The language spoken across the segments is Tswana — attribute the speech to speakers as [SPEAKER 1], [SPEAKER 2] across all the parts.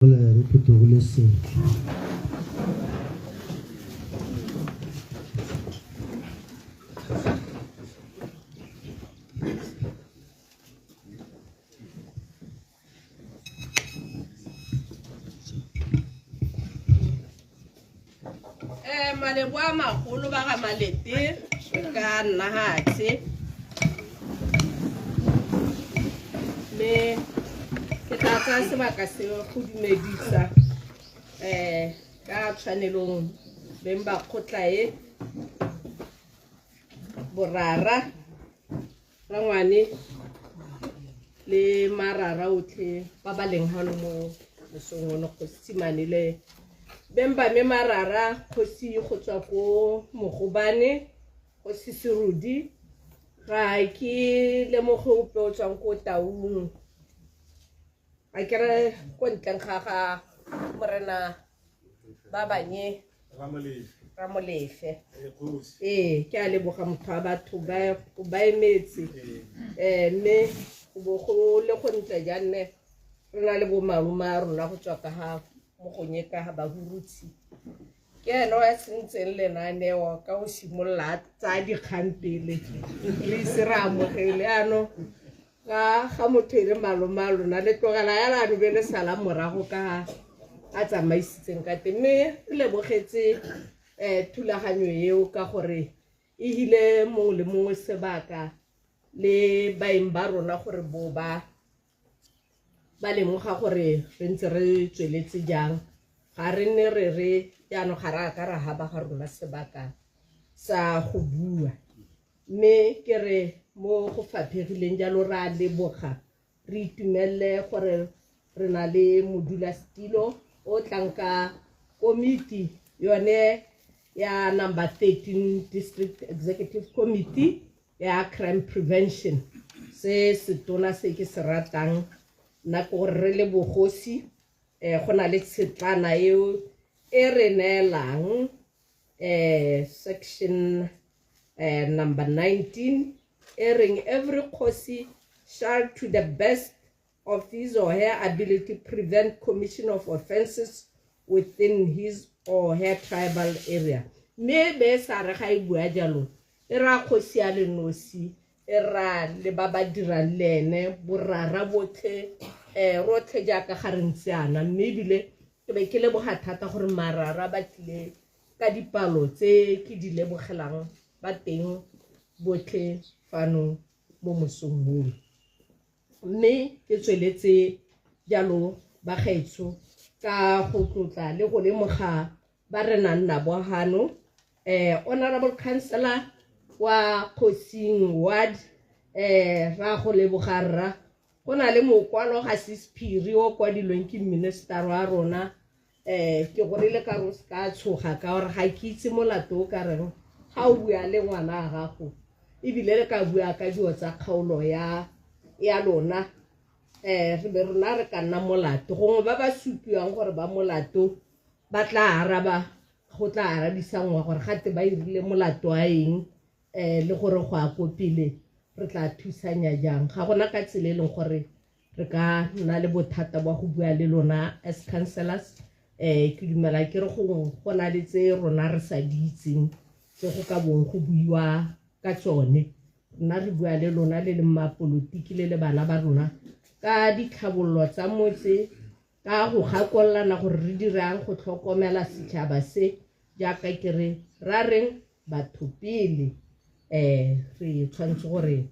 [SPEAKER 1] Re phuthogile sentle.
[SPEAKER 2] Malebo a magolo ba ga Malete ka nna hatshe mme ke tla tsaya sebaka se go dumedisa ka tshwanelong beng ba kgotla e borara rangwane le marara otlhe ba ba leng hano mo mosong ono kgosi le beng ba me marara kgosi go tswa ko Mogobane kgosi Serudi ga ke lemoge ope o tswang ko Taung a kere ko ntleng ga ga morena ba banye Ramolefe ee ke a leboga motho wa batho ba emetse mme go bo go le go ntle janne re na le bo malome a rona go tswa ka ga mo gonye ka ga Bahurutshi ke ene o a sentseng lenaneo ka go simolola a tsaya dikgang pele re ise re amogele ano ga ga motho e le malome a lona le tlogela ya lano be le sala morago ka a tsamaisitseng ka teng mme re lebogetse thulaganyo eo ka gore e hile mongwe le mongwe sebaka le baeng ba rona gore bo ba ba lemoga gore re ntse re tsweletse jang ga re nne re re jaanong ga re a ka ra haba ga rona sebaka sa go bua mme ke re mo go faphegileng jalo re a leboga re itumelele gore re na le modulasetilo o tlang ka komiti yone ya number 13 District Executive Committee ya Crime Prevention se setona se ke se ratang nna ke gore re le bogosi go na le tshetlana eo e re neelang section number 19 e reng every kgosi shall to the best of his or her ability prevent commission of offenses within his or her tribal area mme be sa re ga e bua jalo e ra kgosi a le nosi e ra le ba ba dirang le ene borara botlhe rotlhe jaaka ga re ntse ana mme ebile ke be ke leboga thata gore marara ba tlile ka dipalo tse ke di lebogelang ba teng botlhe fano mo mosong ono mme ke tsweletse jalo ba gaetsho ka go tlotla le go lemoga ba re nang nabo hano honorable councillor wa Kgosing ward ra go leboga rra go na le mokwalo ga se sephiri o kwadilweng ke minister wa rona ke gore le ka re o se ka tshoga ka gore ga ke itse molato o ka reng ga o bua le ngwana wa gago ebile le ka bua ka dilo tsa kgaolo ya lona re be rona re ka nna molato gongwe ba ba supiwang gore ba molato ba tla araba go tla arabisangwa gore gate ba irile molato wa eng le gore go a ko pele re tla thusanya jang ga gona ka tsela e leng gore re ka nna le bothata ba go bua le lona as councillors ke dumela ke re gongwe go na le tse rona re sa di itseng tse go ka bong go buiwa ka tsone rona re bua le lona le le mapolotiki le le bana ba rona ka ditlhabololo tsa motse ka go gakololana gore re dirang go tlhokomela setšhaba se jaaka ke re ra reng batho pele re tshwanetse gore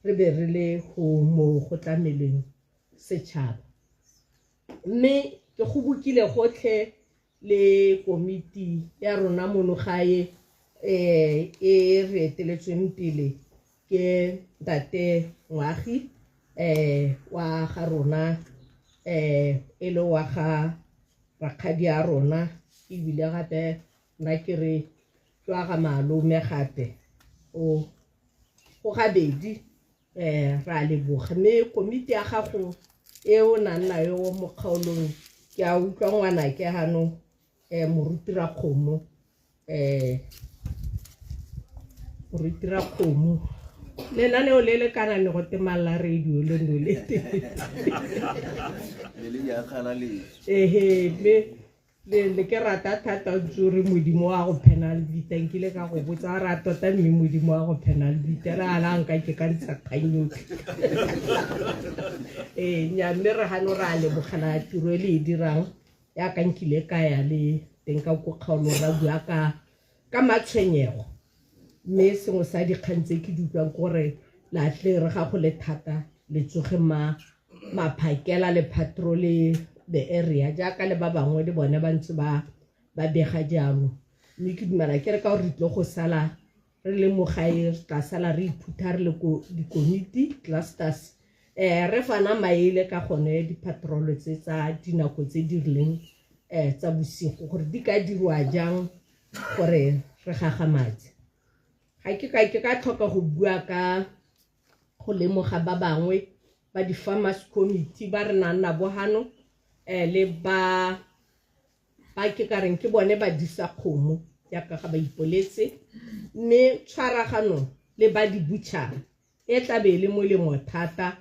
[SPEAKER 2] re be re le go mo go tlameleng setšhaba mme ke go bokile gotlhe le komiti ya rona mono gae e re eteletsweng pele ke ntate Ngwagi wa ga rona e le wa ga rakgadi a rona ebile gape nna ke re ke wa ga malome gape o go gabedi ra leboga mme komiti ya gago e o nang nayo mo kgaolong ke a utlwa ngwana ke hano moruti Rakgomo moruti Rakgomo Lenaneo le le kana ne go temalla radio le no le teng.
[SPEAKER 3] Le le ya kgalaletso.
[SPEAKER 2] Ehe, mme le ke rata thata o ntse o re Modimo wa go phena le bita, nkile ka go botsa ra tota mme Modimo wa go phena le bita, re ala nka ke ka ntsha kgang yotlhe. Ee, nya mme re gano re a lebogela tiro e le e dirang, yaka nkile ka ya le teng ka ko kgaolong ra bua ka matshwenyego. Mme sengwe sa dikgang tse ke di utlwang ke gore la tle re ga go le thata le tsoge maphakela le patrol the area jaaka le ba bangwe le bone ba ntse ba bega jalo. Mme ke dumela ke re ka gore re tlo go sala re le mo gae, re tla sala re iphutha re le ko dikomiti clusters, re fana maele ka gone di-patrol tse tsa dinako tse di rileng, tsa bosigo gore di ka dirwa jang gore re gagamatse. Ga ke ka ke ka tlhoka go bua ka go lemoga ba bangwe ba di-farmers committee ba re nang nabo hano, le ba ke ka reng ke bone ba disa kgomo jaaka ga ba ipoletse, mme tshwaragano le ba di-butchery e tla be e le molemo thata.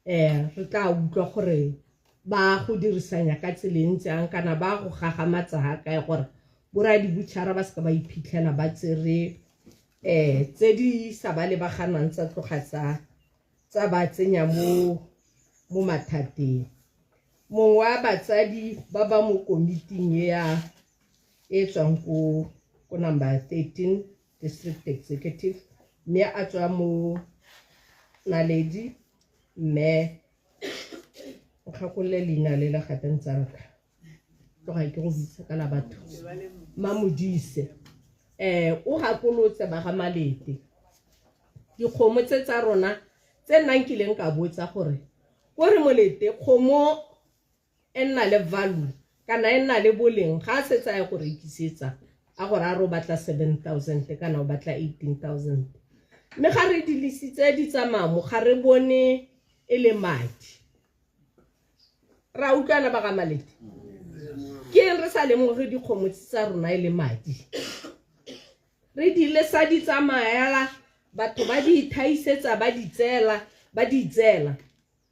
[SPEAKER 2] Re tla utlwa gore ba go dirisanya ka tsela e ntse yang kana ba go gagamatsa ga kae gore borra di-butchery ba seka ba iphitlhela ba tsere, tse di sa ba lebaganang tsa tloga tsa ba tsenya mo mathateng. Mongwe wa batsadi ba ba mo komiting ya e tswang ko number 13 district executive, mme a tswa mo Naledi, mme nkgakolole leina le le gape ntsanka tloga ke go bitsa ka la batho, Mamodise. O gakolotse ba ga Malete dikgomo tse tsa rona tse nna nkileng ka botsa gore ko re Molete kgomo e nna le value kana e nna le boleng ga a setse a ye go rekisetsa a gore a re o batla 7,000 kana o batla 18,000, mme ga re di lesitse di tsamaya mo ga re bone e le madi. Ra utlwana ba ga Malete, ke eng re sa lemoge dikgomo tse tsa rona e le madi? Re di lesa di tsamayela, batho ba di ithaisetsa, ba di tseela, ba di tseela.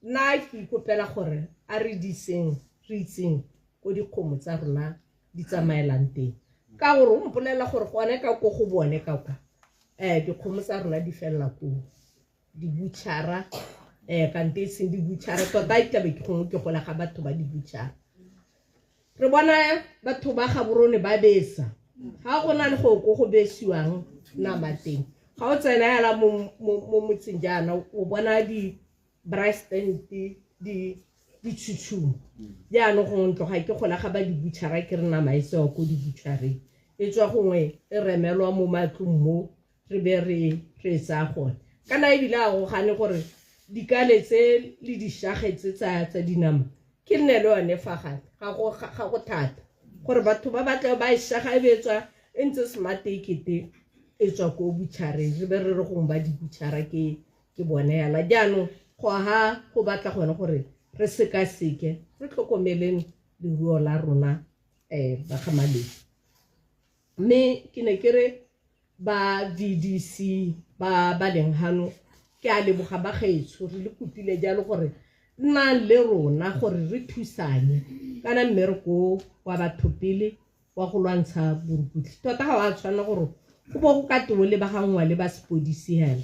[SPEAKER 2] Nna ke ikopela gore a re diseng, re itseng ko dikgomo tsa rona di tsamaelang teng, ka gore o mpolelela gore gone ka ko go bone ka kwa, dikgomo tsa rona di felela ko di-butchera, kante e seng di-butchera tota, e tlabe ke gongwe ke gola ga batho ba di-butchera. Re bona batho ba Gaborone ba besa, ga go na le go ko go besiwang nama teng. Ga o tsena yala mo motseng jaana o bona di-braai stand di ditshutshung. Jaanong gongwe ntloga ke gola ga ba di-butchera, ke re nama e tsewa ko di-butchereng, e tswa gongwe e remelwa mo matlong mo re be re tsaya gone. Kana ebile a go gane gore dikale tse le dishage tse tsa dinama ke nne le yone fa gape, ga go thata gore batho ba batle ba e shaga e be e tswa e ntse smart e kete e tswa ko butchereng, re be re re gongwe ba di-butchera ke bone yala. Jaanong go ha go batla gone gore re sekaseke, re tlhokomeleng leruo la rona, ba ga Malete. Mme ke ne ke re ba VDC ba leng hano, ke a leboga ba gaetsho, re le kopile jalo gore nnang le rona gore re thusanye kana mmereko wa batho pele wa go lwantsha borukutlhi. Tota ga wa tshwanela gore go bo go ka te o lebaganngwa le ba sepodisi hela,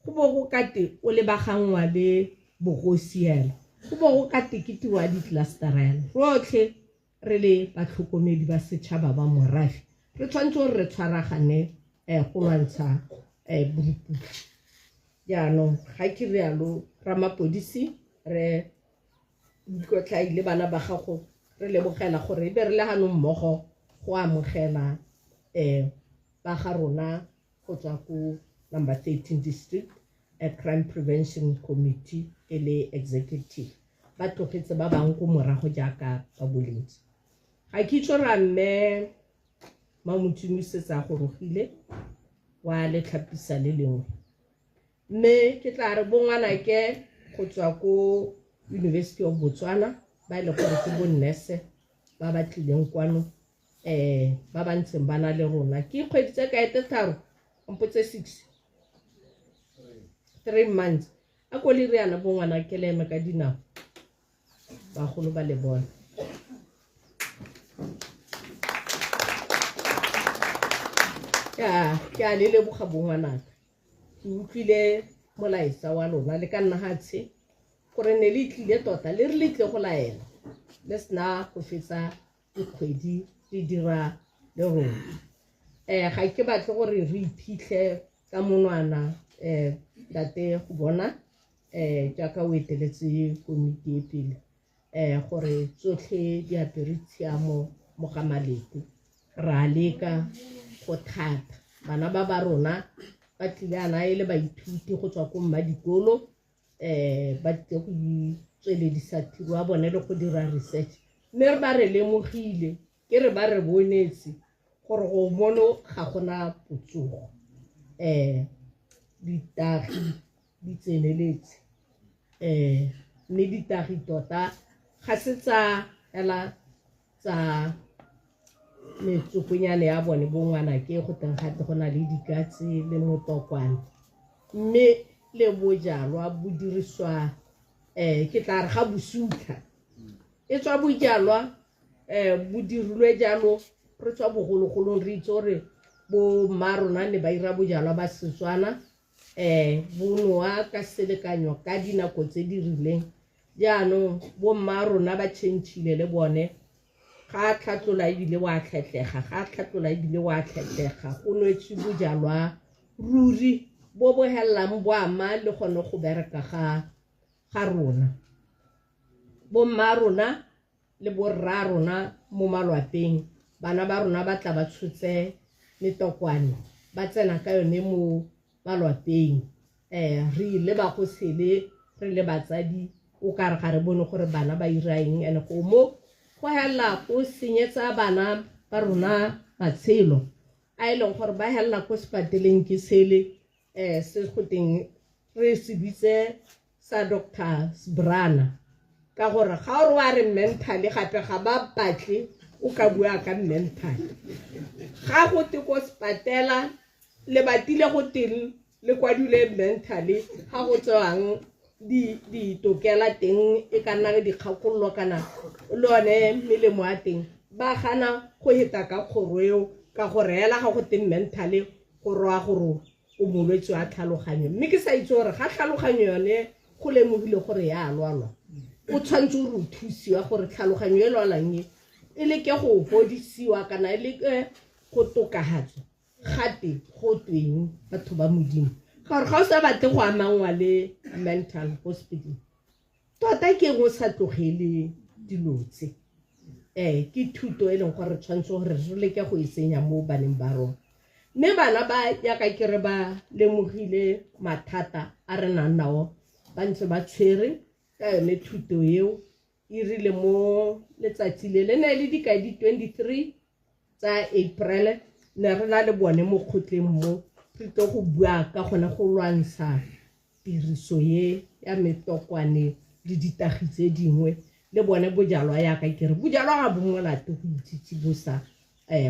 [SPEAKER 2] go bo go ka te o lebaganngwa le bogosi hela, go bo go ka te ke tiro ya di-cluster hela. Rotlhe re le batlhokomedi ba setšhaba ba morafe re tshwanetse gore re tshwaragane, go lwantsha, borukutlhi. Jaanong ga ke rialo, ramapodisi re ikotlhaile bana ba gago, re lebogela gore e be re le hanong mmogo go amogela, ba ga rona go tswa ko number 13 district, Crime Prevention Committee e le executive, ba tlogetse ba bangwe ko morago jaaka ba boletse. Ga ke itse ra mme Mamotumi setse a gorogile wa letlhapisa le lengwe, mme ke tla re bongwanake go tswa ko University of Botswana ba e le gore ke bo nurse ba ba tlileng kwano, ba ba ntseng ba na le rona ke kgwedi tse kae, tse tharo kampo tse 6, 3 months. A ko le riana bo ngwana ke le eme ka dinao, bagolo ba le bona. Ke a le leboga bo ngwanaka, ke utlwile molaetsa wa lona le ka nna gatshe gore ne le tlile tota le re le tle go laela le sena go fetsa dikgwedi le dira le rona. Ga ke batle gore re iphitlhe ka monwana ntate go bona jaaka o eteletse komiti e pele gore tsotlhe di apere tshiamo mo ga Malete. Ra leka go thata, bana ba ba rona ba tlile ana e le baithuti go tswa ko mmadikolo, ba tlile go itsweledisa tiro ya bone le go dira research, mme re ba re lemogile, ke re ba re bonetse gore go mono ga gona botsogo. Ditagi di tseneletse, mme ditagi tota ga se tsa hela tsa metsokonyane ya bone bo ngwana ke go teng gape go na le dikatse le motokwane, mme le bojalwa bo diriswa ke tla re ga bosutlha e tswa bojalwa bo dirilwe jalo re tswa bogologolong re itse gore bo mma rona ne ba ira bojalwa ba Setswana bo nowa ka selekanyo ka dinako tse di rileng. Jaanong bo mma rona ba tšhentšhile le bone, ga tlhatlola ebile wa tlhetlega, ga tlhatlola ebile wa tlhetlega, go nwetswe bojalwa ruri bo bo helelang bo ama le gone go bereka ga rona. Bo mma rona le bo rra rona mo malwapeng, bana ba rona ba tla ba tshotse metokwane ba tsena ka yone mo malwapeng. Re ile ba go sele re le batsadi o ka re ga re bone gore bana ba ira eng, ene go mo go hela go senyetsa bana ba rona matshelo a e leng gore ba hela ko sepateleng ke sele se go teng re se bitse sa Dr. Sbrana, ka gore ga o re wa re mentally gape ga ba batle o ka bua ka mentally. Ga go te ko sepatela le batile go teng le kwadile mentally, ga go tsewang ditokela teng e ka nna dikgakololo kana le yone melemo ya teng, ba gana go heta ka kgoro eo ka gore hela ga go teng mentally go roa gore o molwetse wa tlhaloganyo. Mme ke sa itse gore ga tlhaloganyo yone go lemogile gore ya lwalwa, o tshwanetse gore o thusiwa gore tlhaloganyo e lwalang e e leke go fodisiwa kana e leke go tokafatswa. Gate go tweng batho ba Modimo, ka gore ga o sa batle go amangwa le mental hospital tota ke eng o sa tlogele dilo tse. Ke thuto e leng gore re tshwanetse gore re leke go e tsenya mo baneng ba rona. Mme bana ba yaka ke re ba lemogile mathata a re nang nao, ba ntse ba tshwere ka yone thuto eo. E rile mo letsatsi le le ne le dikai di 23 tsa April ne re na le bone mo kgotleng mo re tlo go bua ka gone go lwantsha tiriso ye ya metokwane le ditagi tse dingwe le bone bojalwa. Yaka ke re bojalwa ga bo molato go itsitsibosa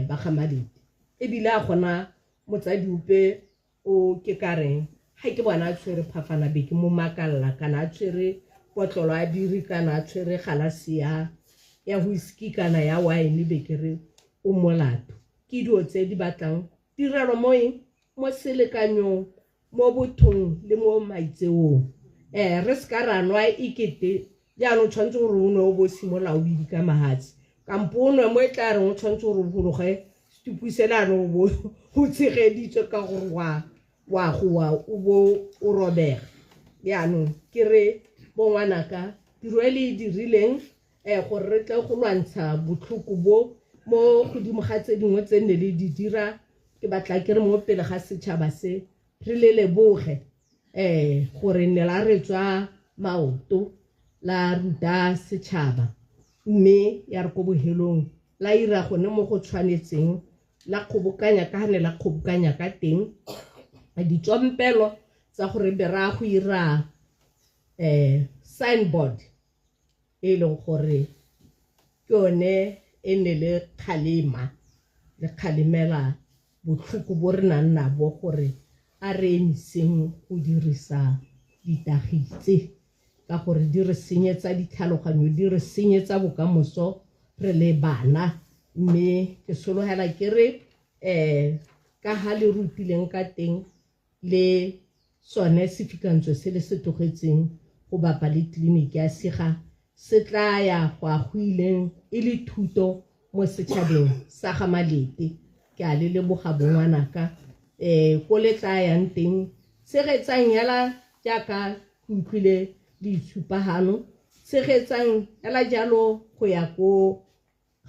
[SPEAKER 2] ba ga Malete, ebile a gona motsadi ope o ke ka reng ga ke bona a tshwere phafana be ke mo makalla, kana a tshwere potlolo a biri, kana a tshwere galase ya whisky kana ya wine be ke re o molato. Ke dilo tse di batlang tirelo mo eng, mo selekanyong, mo bothong le mo maitseong. Re seka ra nwa ekete jaanong tshwanetse gore o nwe o bo simolola o bidika mahatshe, kampo o nwe mo e tla reng o tshwanetse gore o bologe setupu sele ano o bo o tshegeditswe ka gore wa go wa o bo o robega. Jaanong ke re bo ngwanaka, tiro e le e dirileng gore re tle go lwantsha botlhoko bo mo godimo ga tse dingwe tse ne le di dira, ke batla ke re mo pele ga setšhaba se re le leboge gore ne la re tswa maoto la ruta setšhaba, mme ya re ko bohelong la ira gone mo go tshwanetseng, la kgobokanya ka ne la kgobokanya ka teng ditsompelo tsa gore be ra go ira signboard e leng gore ke yone e ne le kgalema le kgalemela botlhoko bo re nang nabo gore A re emiseng go dirisa ditagi tse ka gore di re senyetsa ditlhaloganyo, di re senyetsa bokamoso re le bana. Mme ke sologela ke re ka ha le rutileng ka teng le sone sefikantswe se le se tlogetseng go bapa le tleliniki ya Siga se tla ya go a go ileng e le thuto mo setšhabeng sa ga Malete. Ke a le leboga bongwanaka ko le tla yang teng. Tshegetsang hela jaaka ke utlwile le itshupa hano, tshegetsang hela jalo go ya ko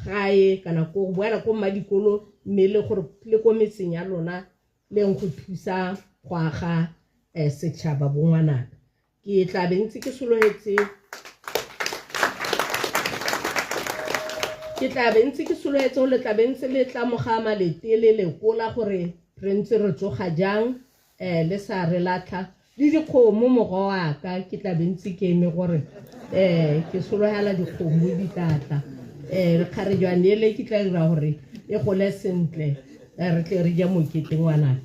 [SPEAKER 2] gae kana ko go boela ko mmadikolo, mme le gore le ko metseng ya lona leng go thusa go aga setšhaba bongwanaka. Ke tla be ntse ke sologetse, ke tla be ntse ke sologetse go le tla be ntse le tla moga Malete le lekola gore re ntse re tsoga jang, le sa re latlha le dikgomo mogo wa ka. Ke tla be ntse ke eme gore ke sologela dikgomo di tla tla, kgarejwane ele ke tla dira gore e gole sentle, re tle re je mokete ngwanaka.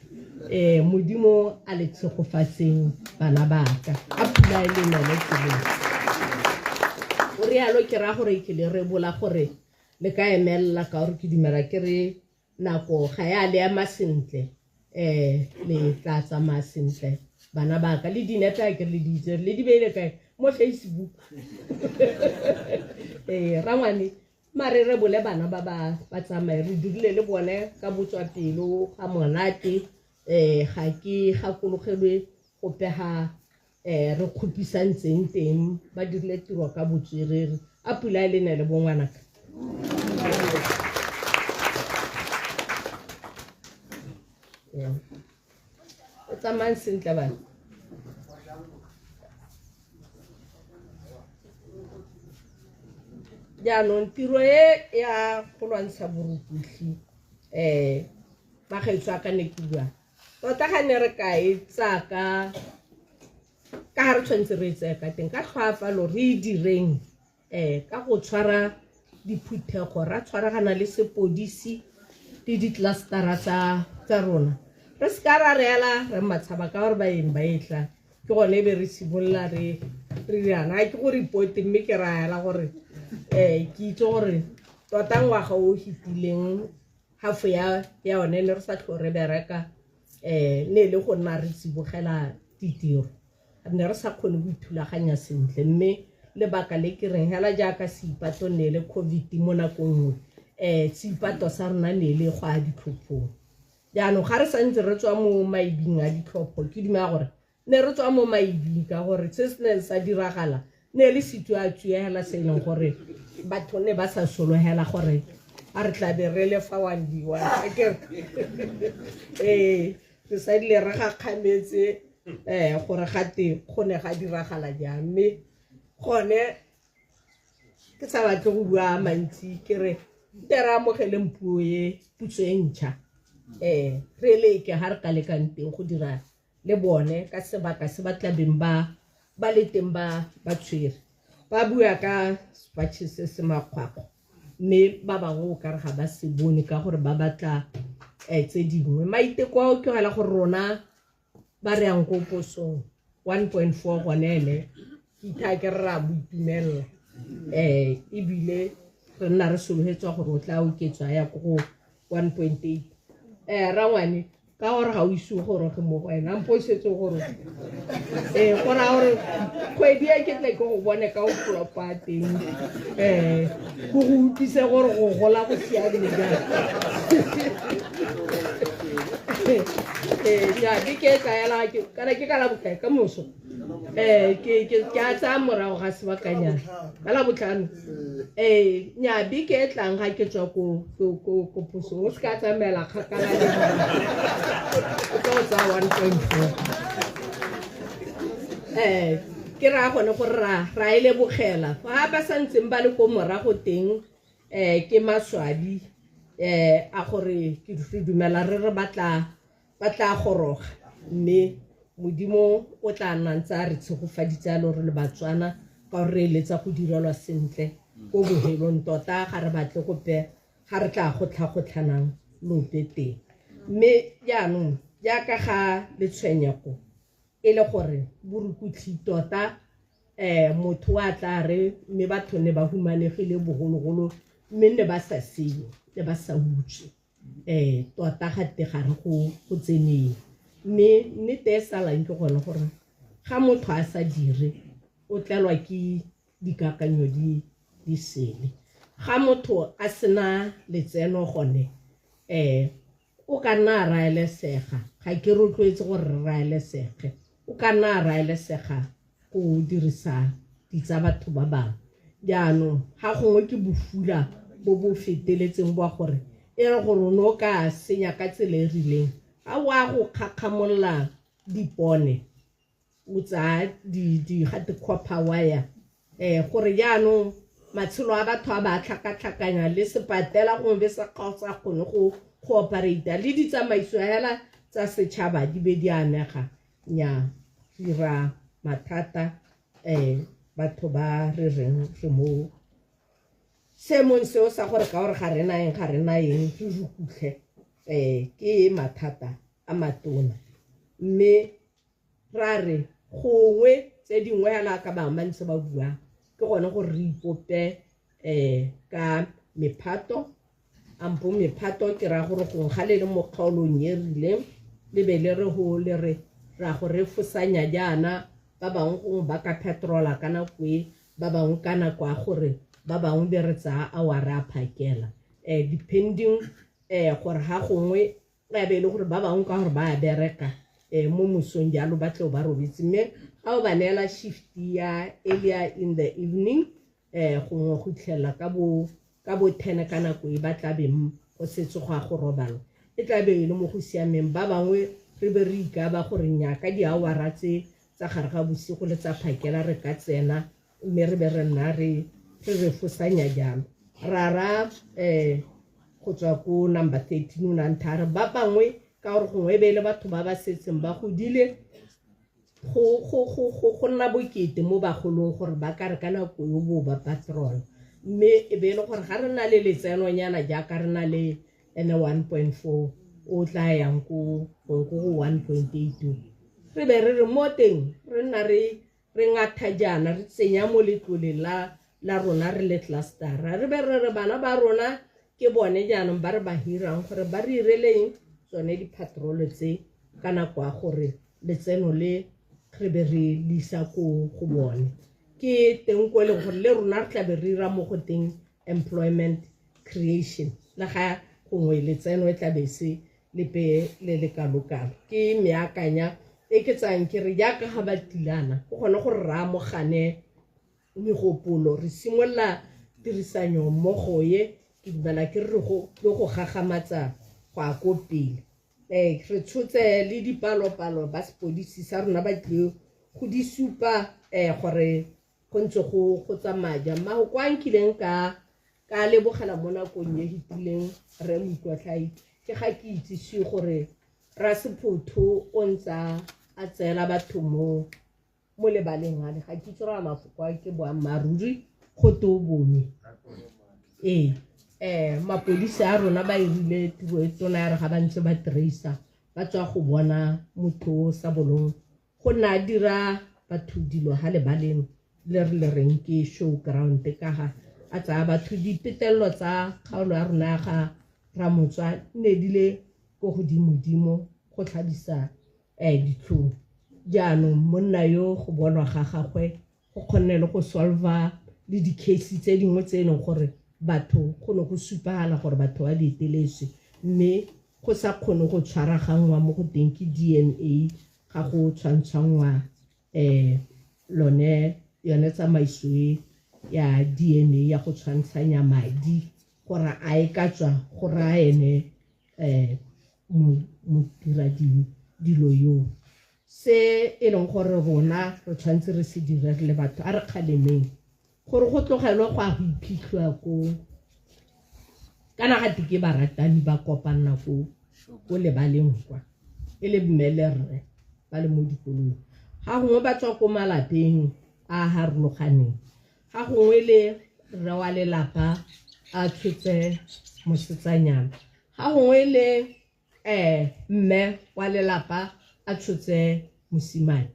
[SPEAKER 2] Modimo a le tshegofatseng bana baka, a pula e le nele tseleng. O rialo ke raya gore ke le rebola gore le ka emelela, ka gore ke dumela ke re nako ga ya le ema sentle, le tla tsamaya sentle bana baka. Le dinepe a ke le di itse le di beile kae mo Facebook. Rangwane mare re bole bana ba ba tsamaye, re dirile le bone ka botswapelo ga monate. Ga ke gakologelwe go pega re kgopisantseng teng, ba dirile tiro ka botswerere. A pula e le ne le bongwanaka. O tsamayang sentle bana. Jaanong tiro e ya go lwantsha borukutlhi, bagaetsho a ka ne ke bua tota ga ne re ka e tsaya ka ga re tshwanetse re e tseye ka teng ka tlhoafalo, re e direng ka go tshwara diphuthego, ra tshwaragana le sepodisi le di-clustera tsa rona. Re se ka ra reela re matshaba ka gore baeng ba e tla, ke gone e be re simolola re riana. Ga ke go reporte, mme ke raya gore ke itse gore tota ngwaga o fetileng half ya yone ne re sa tlhole re bereka, ne e le go nna re tsibogela ditiro, ne re sa kgone go ithulaganya sentle. Mme lebaka le ke reng hela jaaka seipato ne le COVID mo nakong nngwe, seipato sa rona ne le go a ditlhophong. Jaanong ga re santse re tswa mo maibing a ditlhopho, ke dumela gore ne re tswa mo maibing ka gore se se neng sa diragala ne le setswatswe hela se e leng gore batho ne ba sa sologela gore a re tla be re le fa wandiwa. Re sadile re gakgametse gore gate go ne ga diragala jang. Mme gone ke sa batle go bua mantsi, ke re nte re amogeleng puo e puso e ntšha, re leke ga re ka lekang teng go dira le bone ka sebaka se ba tlabeng ba le teng ba tshwere ba bua ka sepatšhe se se makgwakgwa, mme ba bangwe o kare ga ba se bone ka gore ba batla tse dingwe. Maiteko ao ke gela gore rona ba re yang ko posong 1.4 gone ene ke itha ke re ra boitumelela, ebile re nna re sologetswa gore o tla oketswa ya ko go 1.8. Rangwane ka gore ga o ise o goroge mo go wena, mpo o setse o goroge, go raya gore kgwedi e ke tle ke go bone ka o plopa teng, go go utlwise gore go gola go siame jang. Nya ke e tla ela kana ke ka la bokae ka moso, ke a tsaya morago ga sebakanyana ka la botlhano. Nya beke e tlang ga ke tswa ko posong, o se ka tsamaela kgakala le o tlo tsaya 1.4. Ke raya gone gore ra e lebogela fa ba santseng ba le ko morago teng. Ke maswabi a gore ke re dumela re re ba tla goroga, mme Modimo o tla nna ntse a re tshegofaditse a le gore le Batswana ka gore re eletsa go direlwa sentle ko bohelong. Tota ga re batle gope ga re tla gotlha-gotlhanang lope teng. Mme jaanong Jaaka ga letshwenyego e le gore borukutlhi tota motho wa tla re mme batho ne ba humanegile bogologolo mme ne ba sa senye ne ba sa utswe tota ga te ga re go tseneng mme nnete e salang ke gone gore ga motho a sa dire o tlelwa ke dikakanyo di sele ga motho a sena letseno gone o ka nna a raelesega ga ke rotloetse gore re raelesege o ka nna a raelesega go dirisa ditsa batho ba bangwe jaanong ga gongwe ke bofula bo bo feteletseng bwa gore e re gore o ne o ka senya ka tsela e rileng ga o a go kgakgamolola dipone o tsaya di gate copper wire gore jaanong matshelo a batho a ba tlhakatlhakanya le sepatela gongwe be sa kgone go operata le ditsamaiso hela tsa setšhaba di be di amega nya dira mathata batho ba re reng re mo seemong seo sa gore ka gore ga re na eng re rukutlhe ke mathata a matona mme ra re gongwe tse dingwe hela ka bangwe ba ntse ba bua ke gone gore re ipope ka mephato ampo mephato ke ra gore gongwe ga le le mo kgaolong e rileng le be le re go le re ra go re fosanya jaana ba bangwe gongwe ba ka petrola ka nako e ba bangwe ka nako ya gore ba bangwe be re tsaya awara a phakela depending gore ga gongwe e be e le gore ba bangwe ka gore ba a bereka mo mosong jalo ba tle ba robetse mme ga o ba neela shift ya earlier in the evening gongwe go itlhelela ka bo 10 ka nako e ba tla beng go setse go a go robala e tla be e le mo go siameng ba bangwe re be re ikaba gore nnyaa ka diawara tse tsa gare ga bosigo le tsa phakela re ka tsena mme re be re nna re refosanya jalo rara go tswa ko number 13 o ne a ntha re ba bangwe ka gore gongwe e be e le batho ba ba setseng ba godile go nna bokete mo bagolong gore ba ka re ka nako yo bo ba patrol mme e be e le gore ga re na le letsenonyana jaaka re na le ene 1.4 o tla yang ko go 1.8 re be re re mo teng re nna re ngatha jaana re tsenya mo letloleng la rona re le clustera re be re re bana ba rona ke bone jaanong ba re ba hirang gore ba re ireleng tsone di-patrol tse ka nako ya gore letseno le re be re lisa ko go bone ke teng ko e leng gore le rona re tla be re ira mo go teng employment creation le ga gongwe letseno e tla be se lepe le le kalokalo ke meakanya e ke tsayang ke re jaaka ga ba tilana go kgone gore re amogane megopolo re simolola tirisanyo mmogo ye ke dumela ke re go gagamatsa go ya ko pele re tshotse le dipalopalo ba sepodisi sa rona ba tlile go di supa gore go ntse go tsamaya jang mmago kwa nkileng ka lebogela mo nakong e fetileng re Moikotlhai ke ga ke itsise gore Rasephotho o ntse a tseela batho mo lebaleng ale ga ke itse gore mafoko a ke boammaaruri go te o bone mapodisi a rona ba irile tiro e tona ya re ga ba ntse ba tracer ba tswa go bona motho o sa bolong go nna a dira batho dilo ga lebaleng le re le reng ke show ground ka ga a tsaya batho dipetelelo tsa kgaolo ya rona ya ga Ramotswa ne di le ko godimodimo go tlhabisa ditlhong jaanong monna yo go bonwa ga gagwe go kgonne le go solva le di-case tse dingwe tse e leng gore batho go ne go supagala gore batho ba di eteletswe mme go sa kgone go tshwaraganngwa mo go teng ke DNA ga go tshwantshwanngwa lone yone tsamaiso e ya DNA ya go tshwantshanya madi gore a e ka tswa go raya ene modira dilo yo se e leng gore rona re tshwanetse re se dire re le batho a re kgalemeng gore go tlogelwe go a go iphitlhiwa ko kana ga te ke baratani ba kopanna ko lebaleng kwa e le mme le rre ba le mo dikolong ga gongwe ba tswa ko malapeng a harologaneng ga gongwe le rre wa lelapa a tshotse mosetsanyana ga gongwe le Mme wa lelapa a tshotse mosimane.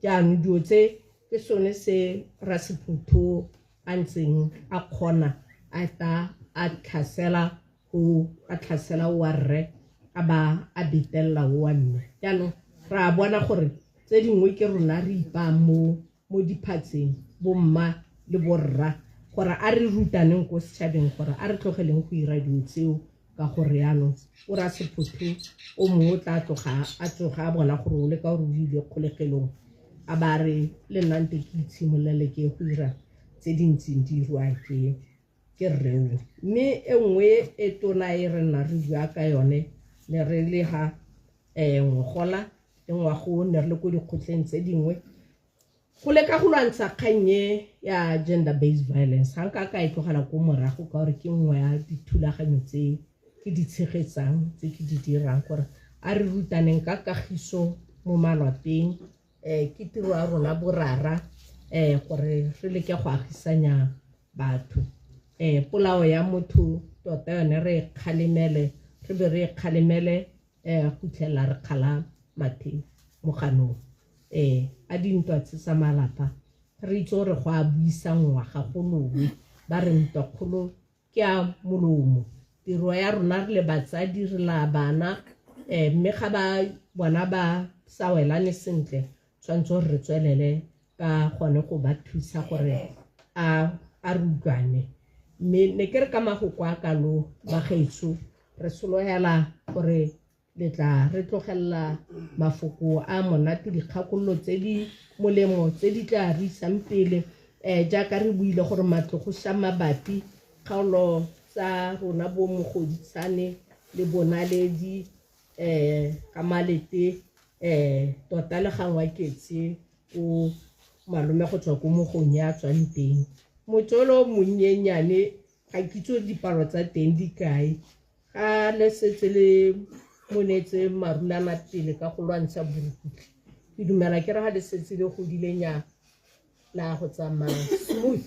[SPEAKER 2] Jaanong dilo tse ke sone se Rasephutho a ntseng a kgona a ta a tlhasela go a tlhasela wa rre a ba a betelela wa mme. Jaanong re a bona gore tse dingwe ke rona re ipang mo diphatseng, bomma le borra, gore a re rutaneng ko setšhabeng gore a re tlogeleng go ira dilo tseo, ka gore yaanong o Rasephutho o mongwe o tla tloga a tsoga a bona gore o leka gore o ile kgolegelong, a ba re le nna nte ke itshimolele ke go ira tse di ntseng di irwa ke rreo. Mme e nngwe e tona e re nna re bua ka yone ne re le ga ngogola le ngwago ne re le ko dikgotleng tse dingwe go leka go lwantsha kgang e ya gender based violence. Ga nka ka e tlogela ko morago ka gore ke nngwe ya dithulaganyo tse ke di tshegetsang, tse ke di dirang, gore a re rutaneng ka kagiso mo malapeng. Ke tiro ya rona borara gore re leke go agisanya batho. Polao ya motho tota yone re e kgalemele, re be re e kgalemele go fitlhelela re kgala mathe mo ganong. A dintwa tse tsa malapa re itse gore go a buisanngwa, ga go lowe, ba re ntwa kgolo ke ya molomo. Tiro ya rona re le batsadi re la bana, mme ga ba bona ba sa welane sentle, tshwanetse gore re tswelele ka gone go ba thusa gore a re utlwane. Mme ne ke re ka mafoko a kalo bagaetsho, re sologela gore le tla re tlogelela mafoko a monate, dikgakololo tse di molemo tse di tla re isang pele. Jaaka re buile gore matlo go ša mabapi, kgaolo tsa rona bo Mogoditshane le Bonaledi, ka Malete, tota le Gangwaketse ko malome go tswa ko Mogong ya tswang teng. Motsolo o monnyenyane ga ke itse dipalo tsa teng di kae, ga le setse le monetse marulana pele ka go lwantsha borukutlhi. Ke dumela ke re ga le setse le godile nya la go tsamaya smooth,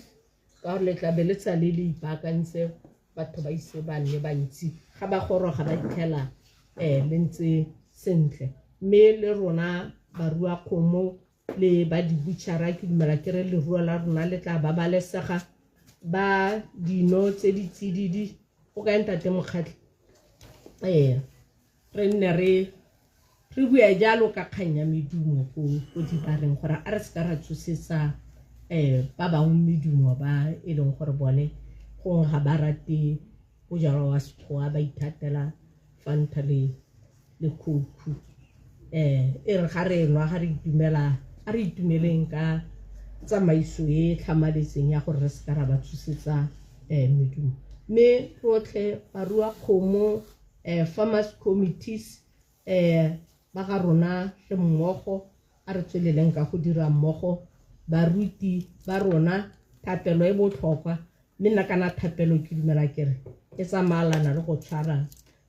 [SPEAKER 2] ka gore le tla be le sa le le ipaakantse, batho ba ise ba nne bantsi, ga ba goroga ba fitlhela le ntse sentle. Mme le rona barua kgomo le ba di-butchera, ke dumela ke re leruo la rona le tla babalesega, ba dino tse di tsididi go kae ntate Mokgatlhe? Re nne re bue jalo ka kgang ya medumo ko dibareng, gore a re seka ra tsosetsa ba bangwe medumo ba e leng gore bone gongwe ga ba rate bojalwa wa Sekgowa, ba ithatela Fanta le Coke. E re ga re nwa, ga re itumela, a re itumeleng ka tsamaiso e tlhamaletseng ya gore re seka ra ba tsosetsa medumo. Mme rotlhe barua kgomo, farmers committees, ba ga rona re mmogo, a re tsweleleng ka go dira mmogo. Baruti ba rona, thapelo e botlhokwa, mme nna kana thapelo ke dumela ke re e tsamayelana le go tshwara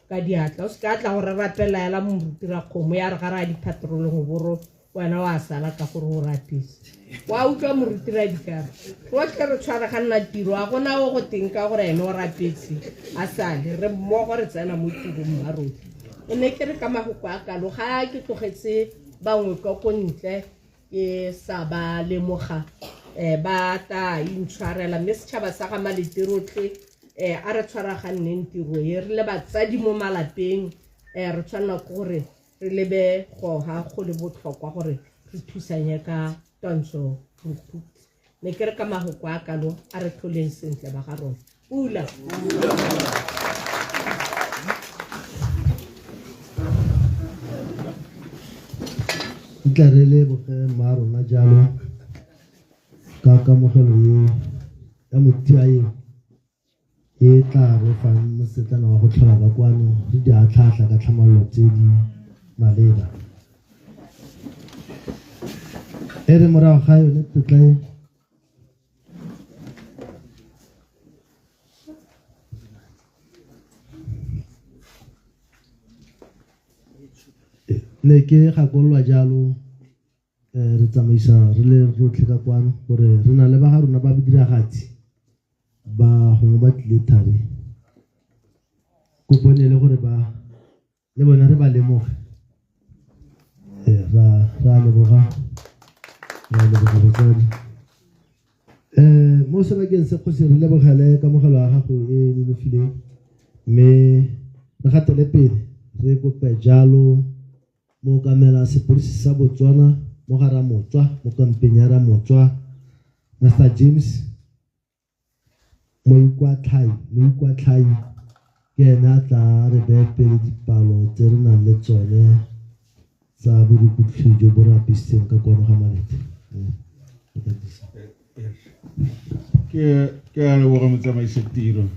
[SPEAKER 2] ka diatla. O seka tla gore rapela ela moruti ra kgomo ya re ga re a dipatrolong boro wena wa sala ka gore o rapetse. Wa utlwa moruti ra dikara, rotlhe re tshwara ga nna tiro, a gona o go teng ka gore ene o rapetse a sale, re mmogo re tsena mo tirong ba rotlhe. E ne ke re ka mafoko a kalo, ga ke tlogetse bangwe kwa ko ntle ke sa ba lemoga, ba tla intshwarela. Mme setšhaba sa ga Malete rotlhe, a re tshwaraganneng tiro e, re le batsadi mo malapeng, re tshwanela ke gore re lebe goga go le botlhokwa gore re thusanye ka twantsho borukutlhi. Ne ke re ka mafoko a kalo, a re tlholeng sentle ba ga rona. Pula.
[SPEAKER 1] Tla re leboge mma rona jalo ka kamogelo e ya motia e e tla re fang mosetlana wa go tlhola ka kwano re di atlhaatlha ka tlhamallo tse di maleba. E re morago ga yone tlotla e ne ke gakololwa jalo, re tsamaisa re le rotlhe ka kwano gore re na le ba ga rona ba bodiragatsi ba gongwe ba tlile thari, kopo ne e le gore ba Le bone re ba lemoge. Ee, ra ra leboga, ra leboga botsadi. Mo sebakeng se kgosi re lebogele kamogelo ya gago e nonofileng, mme re gatele pele re kope jalo mookamela sepodisi sa Botswana mo ga Ramotswa, mo kampeng ya Ramotswa, Mr James Moikwatlhai. Moikwatlhai ke ene a tla re beye pele dipalo tse re nang le tsone tsa borukutlhi jo bo re apisitseng ka kwano ga Malete.
[SPEAKER 4] Ke a leboga motsamaisa tiro.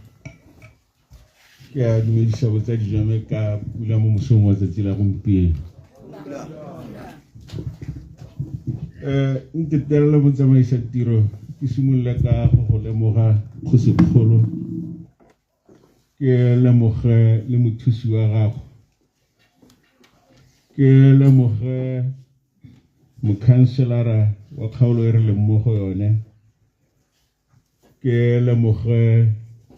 [SPEAKER 4] Ke a dumedisa botsadi jwa me ka pula mo mosong wa tsatsi la gompieno. Ntetelele motsamaisa tiro, ke simolole ka go go lemoga kgosikgolo, ke lemoge le mothusi wa gago, ke lemoge mokhanselara wa kgaolo e re leng mo go yone, ke lemoge